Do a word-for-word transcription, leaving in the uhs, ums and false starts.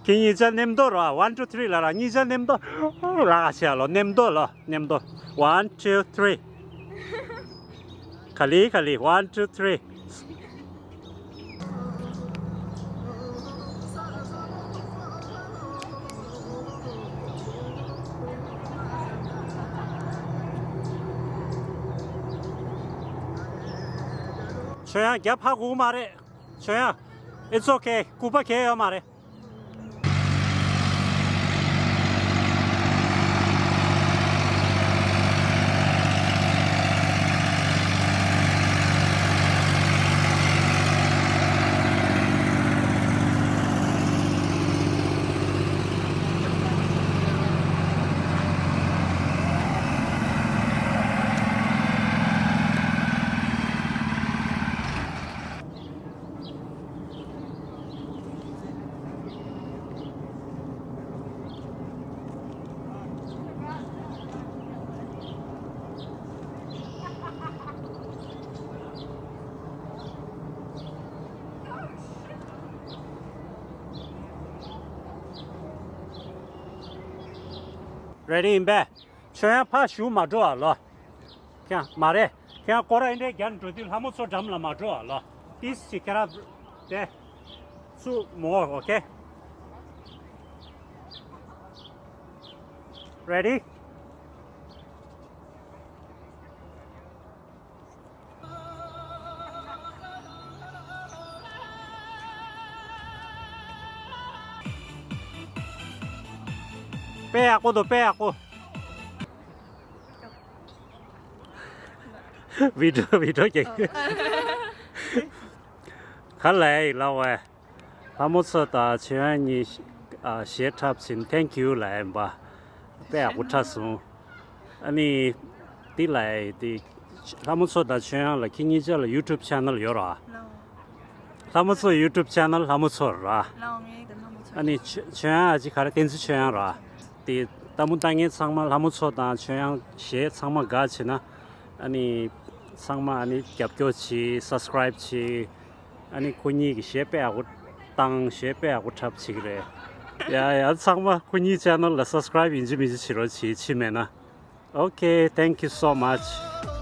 ཁྱེད་གཉིས་ཆ་མཉམ་དུ་རོ། One, two, three ལ་ར། གཉིས་ཆ་མཉམ་དུ་ར། ཆེ་ལོ། མཉམ་དུ་ལོ། མཉམ་དུ། One, two, three. ག་ལེ་ག་ལེ། One, two, three. ཆོས་དབྱངས་རྒྱབ་ཧ་གོ་གི་མ་རེད། ཆོས་དབྱངས། It's okay. སྐུད་པ་གས་ཡོད་མ་རེད། Ready ཡིན་པས། ཆོས་དབྱངས་ཕར་བཞུགས་མ་འགྲོ་བ་ལོ། ཁྱེད་མ་རེད། ཁྱེད་སྐོར་ར་འདྲ་རྒྱག་འགྲོ་དུས་ལྷ་མོ་མཚོ་འགྲམ་ལ་མ་འགྲོ་བ་ལོ། ཏིས་ཅིག་ཁྱེད་ར་དེ་ཚུར་མོ། Okay. Ready? དཔེ་ཡག་པོ་འདུག་དཔེ་ཡག་པོ། བི་ཌིའོ་བི་ཌིའོ་ཀྱི། ག་ལ་ཡིན་ལ་ཝེ། ལྷ་མོ་མཚོ་དང་ཆོས་དབྱངས་གཉིས་ཨ་གཞས་འཁྲབ་ཟིན། Thank you ལ་ཡིན་པ། དཔེ་ཡག་པོ་འཁྲབ་སོང་། ཨ་ནི། འདི་ལ་ཡི་དེ། ལྷ་མོ་མཚོ་དང་ཆོས་དབྱངས་ལ་ཁྱེད་གཉིས་ཆ་ལ་YouTube channel ཡོད་ར། ལྷ་མོ་མཚོ་YouTube channel ལྷ་མོ་མཚོ་ར། ཨ་ནི་ཆོས་ཆོས་དབྱངས་ཨ་ཅེ་ག་རེ། བསྟན་འཛིན་ཆོས་དབྱངས་ར། དེ་ལྟད་མོ་ལྟ་མཁན་ཚང་མ་ལྷ་མོ་མཚོ་དང་ཆོས་དབྱངས་གཞས་ཚང་མ་དགའ་བྱས་ན། ཨ་ནི། ཚང་མ་ཨ་ནི་རྒྱབ་སྐྱོར་བྱེད། Subscribe བྱེད། ཨ་ནི་ཁོ་གཉིས་ཀྱི་གཞས་དཔེ་ཡག་པོ་བཏང་། གཞས་དཔེ་ཡག་པོ་འཁྲབ་བྱེད་ཀྱི་རེད། ཡ་ཡ། ཚང་མ་ཁོ་གཉིས་channel ལ་subscribe ཡིན་གཅིག་མིན་གཅིག་བྱེད་རོགས་བྱེད། ཕྱི་མེད་ན། Okay, thank you so much.